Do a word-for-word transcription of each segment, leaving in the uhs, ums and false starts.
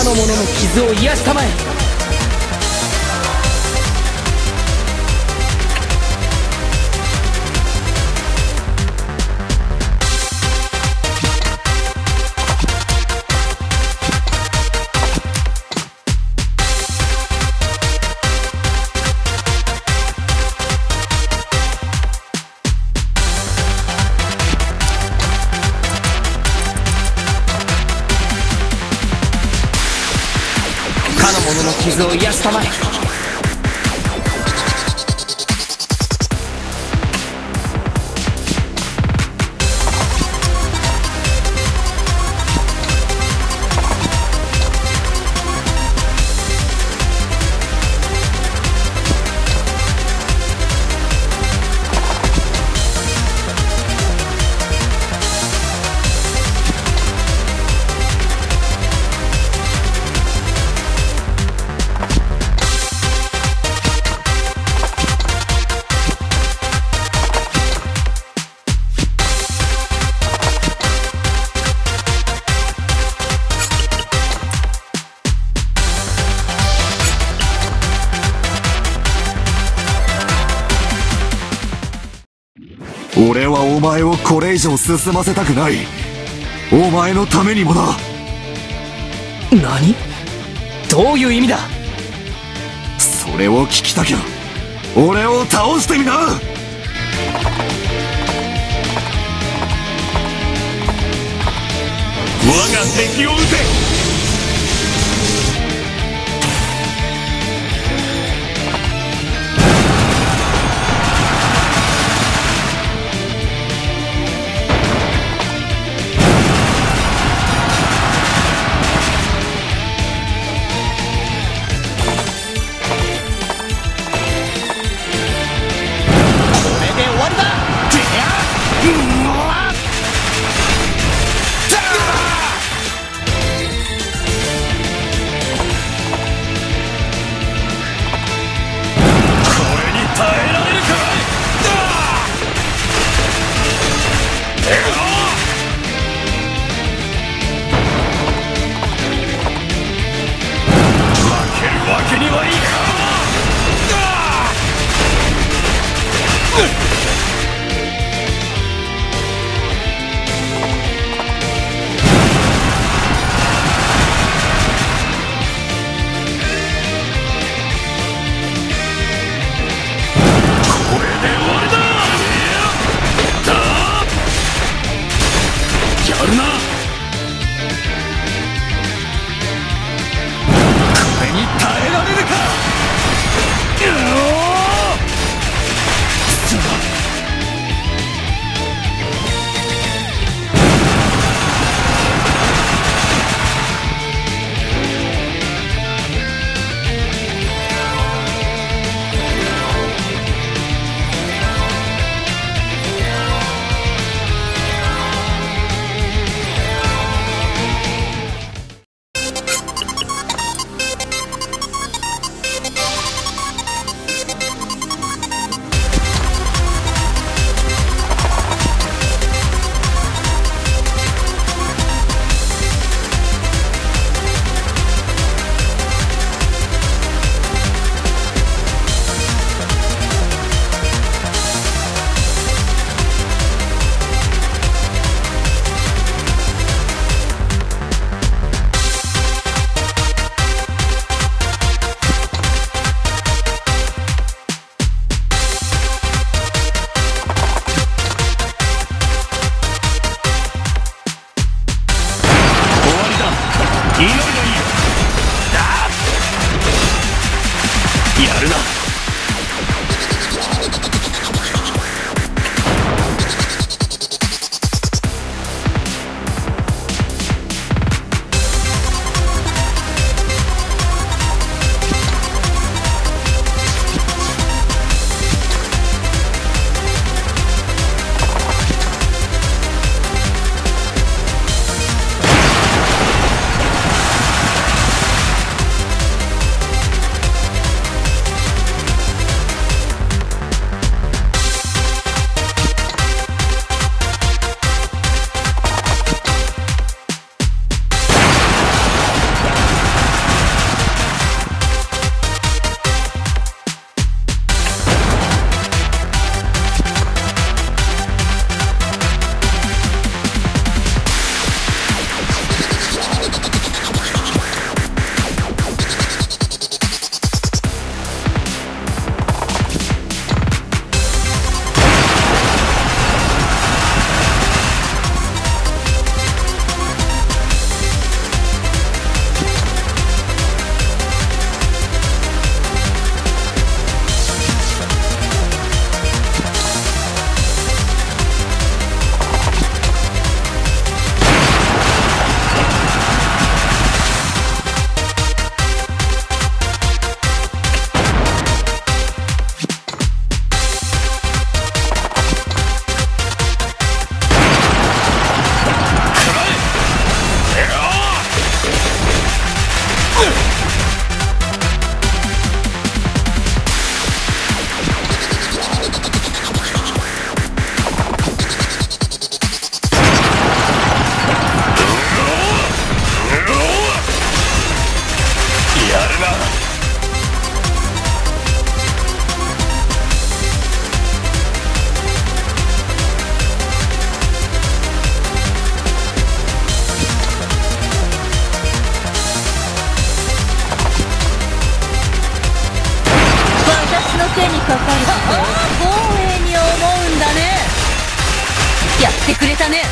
の者の傷を癒したまえ。かの者の傷を癒したまえ。俺はお前をこれ以上進ませたくない。お前のためにもな。何？どういう意味だ？それを聞きたきゃ、俺を倒してみな。我が敵を討て。これで終わりだ。てや！うわ！だ！これに耐えられるか！だ！ 負けるわけにはいかん！これで終わりだ！やるな！ これに耐えられるか！うおー！くそ！ 終わりだ。祈りがいい。だ！やるな。 こ光栄に思うんだね。やってくれたね。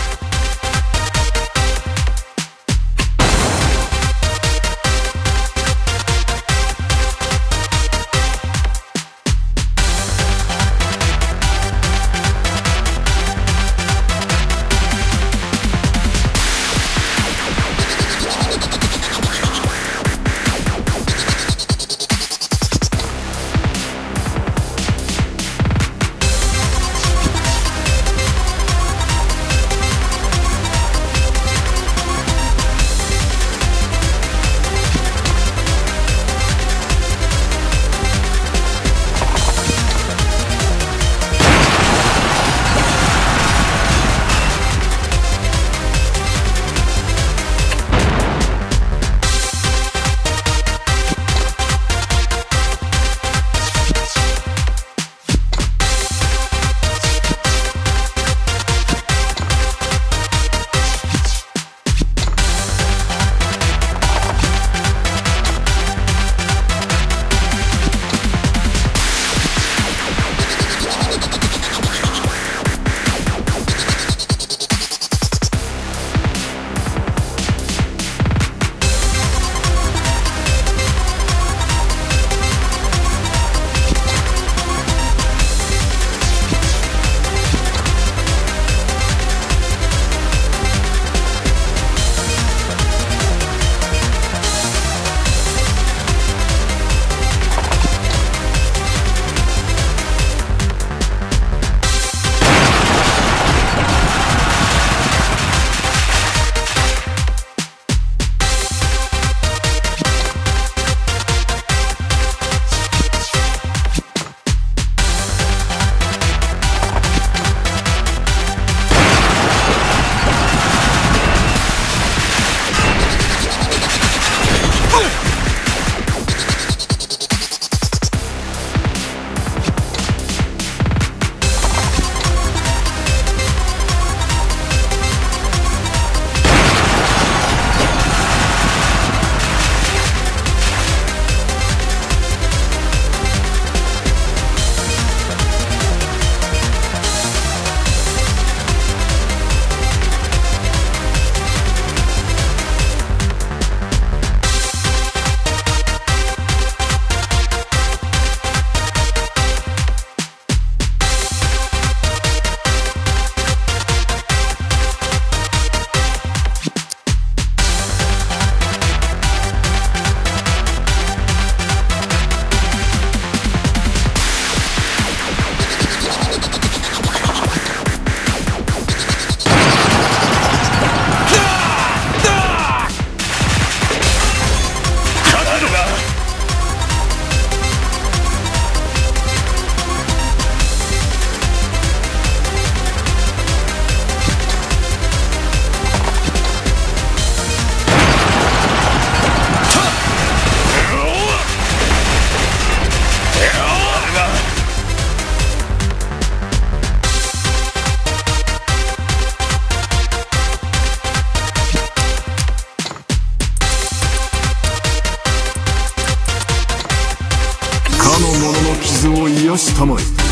かの者の傷を癒したまえ。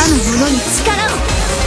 のものに力を。